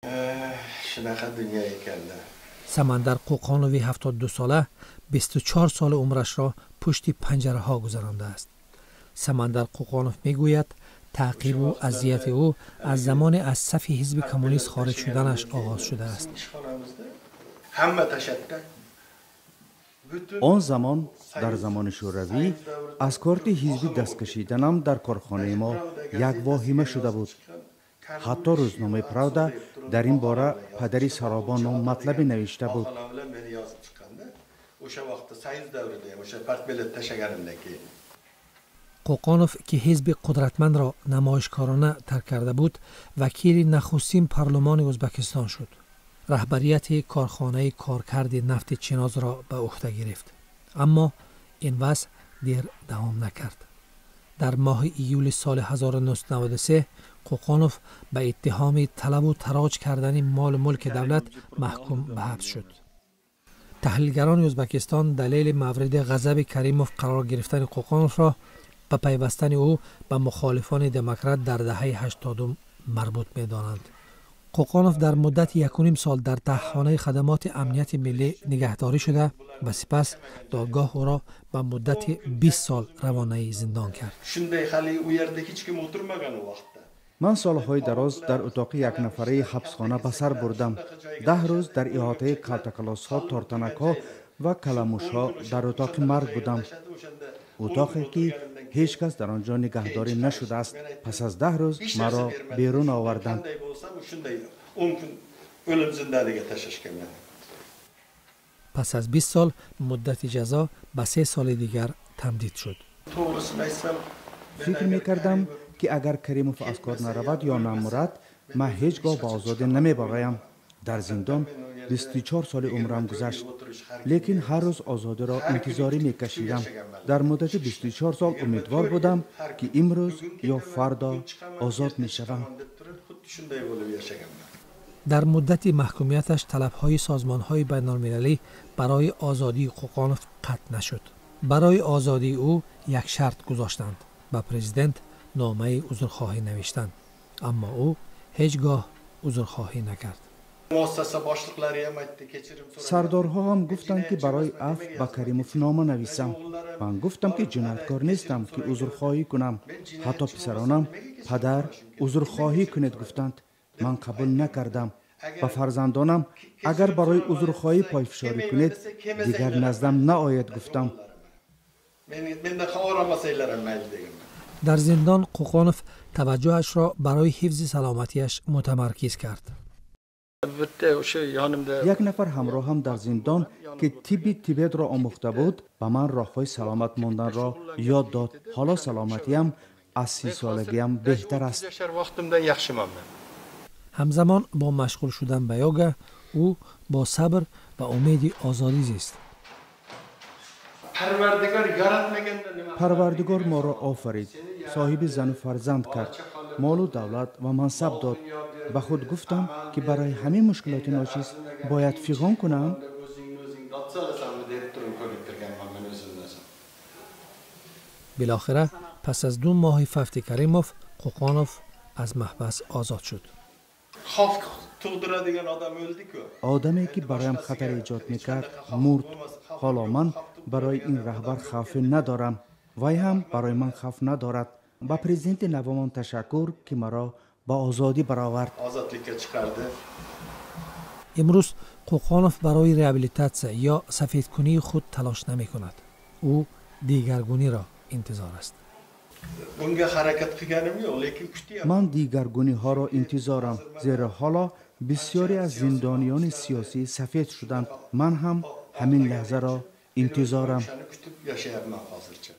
Shunaqa dunyo ekanda. Самандар Қӯқонови 72-сола 24 соли умрашро пушти панҷараҳо гузарондааст. Самандар Қӯқонов мегӯяд, таъқибу азияти ӯ аз замоне аз сафи ҳизби коммунист хориҷ шуданаш оғоз шудааст. Hamma tashladida. Он замон, дар замони Шӯравӣ, аз корти ҳизбӣ даст кашиданам дар корхонаи мо як воҳима шуда буд. Ҳатто рӯзномаи «Правда» дар ин бора «Падари Саробон» ном матлабе навишта буд. Bilan meni yozib chiqqanda, o'sha vaqtda, Союз davrida ham, o'sha партбилет tashlaganimdan keyin. Қӯқонов, ки ҳизби қудратмандро намоишкорона тарк карда буд, вакили нахустин парлумони Ӯзбекистон шуд, раҳбарияти корхонаи коркарди нафти Чинозро ба ӯҳда гирифт. Аммо ин вазъ дер давом накард. Дар моҳи июли соли 1993 Қӯқонов ба иттиҳоми талабу тароҷ кардани молу мулки давлат маҳкум ба ҳабс шуд. Таҳлилгарони Ӯзбекистон далели мавриди ғазаби Каримов қарор гирифтани Қӯқоновро ба пайвастани ӯ ба мухолифони демократ дар даҳаи 80-ум марбут медонанд. Қӯқонов дар муддати 1,5 сол дар таҳхонаи хадамоти амнияти миллӣ нигаҳдорӣ шуда ва сипас додгоҳ ӯро ба муддати 20 сол равонаи зиндон кард. Shunday, hali u yerda hech kim o'tirmagan u vaqtda. Ман солҳои дароз дар утоқи якнафараи ҳабсхона ба сар бурдам. 10 рӯз дар иҳотаи калтакалосҳо, тортанакҳо ва каламушҳо дар утоқи марг будам, утоқе ки ҳеҷ кас дар он ҷо нигаҳдорӣ нашудааст. Пас аз 10 рӯз маро берун оварданд. Qanday bo'lsam, shunday 10 kun o'lim zindoniga tashlashgan meni. Пас аз 20 сол муддати ҷазо ба 3 соли дигар тамдид шуд. To'g'risini aytsam, Фикр мекардам, ки агар Каримов аз кор наравад ё намурад, ман ҳеҷ гоҳ ба озодӣ намебароям. Дар зиндон 24 соли умрам гузашт, лекин ҳар рӯз озодиро интизорӣ мекашидам. Дар муддати 24 сол умедвор будам, ки имрӯз ё фардо озод мешавам. Deb turib, xuddi shunday bo'lib yashaganman. Дар муддати маҳкумияташ талабҳои созмонҳои байналмилалӣ барои озодии Қӯқонов қатъ нашуд. Барои озодии ӯ як шарт гузоштанд: ба президент номаи узрхоҳӣ навиштанд. Аммо ӯ ҳеҷ гоҳ узрхоҳӣ накард. Muassasa boshliqlari ham aytdi, kechirim so'ragan. Сардорҳо ҳам гуфтанд, ки барои афв ба Каримов нома нависам. Ман гуфтам, ки ҷинояткор нестам, ки узрхоҳӣ кунам. Ҳатто писаронам «Падар, узрхоҳӣ кунед» гуфтанд, ман қабул накардам. Ба фарзандонам: «Агар барои узрхоҳӣ пойфишорӣ кунед, дигар наздам наояд» гуфтам. Meni mendan xavotir olmasanglar ham mayli, deganman. Дар зиндон Қӯқонов таваҷҷӯҳашро барои ҳифзи саломатиаш мутамаркиз кард. Bitta o'sha yonimda Як нафар ҳамроҳам дар зиндон, ки тибби Тибетро омӯхта буд, ба ман роҳҳои саломат монданро ёд дод. Ҳоло саломатиям аз 30-солагиам беҳтар аст. Yashar vaqtimdan yaxshiman men. Ҳамзамон бо машғул шудан ба йога, ӯ бо сабр ва умеди озодӣ зист. Parvardigor yaratmaganda nima? Парвардигор моро офарид, соҳиби зану фарзанд кард, молу давлат ва мансаб дод. Ба худ гуфтам, ки барои ҳамин мушкилоти ночиз бояд фиғон кунам? O'zingni o'zing dod solasanmi, deb turib ko'niktirganman men o'zimni o'zim. Билохира, пас аз 2 моҳи фавти Каримов, Қӯқонов аз маҳбас озод шуд. Xavf tug'diradigan odam o'ldi-ku. Одаме, ки бароям хатар эҷод мекард, мурд. Ҳоло ман барои ин раҳбар хавфе надорам, вай ҳам барои ман хавф надорад. Ба президенти навомон ташаккур, ки маро ба озодӣ баровард. Ozodlikka chiqardi. Имрӯз Қӯқонов барои реабилитатсия ё сафедкунии худ талош намекунад. Ӯ дигаргуниро интизор аст. Bunga harakat qilganim yo'q, lekin kutyapman. Ман дигаргуниҳоро интизорам, зеро ҳоло бисёре аз зиндониёни сиёсӣ сафед шуданд. Ман ҳам ҳамин лаҳзаро интизорам. O'shani kutib yashayapman hozircha.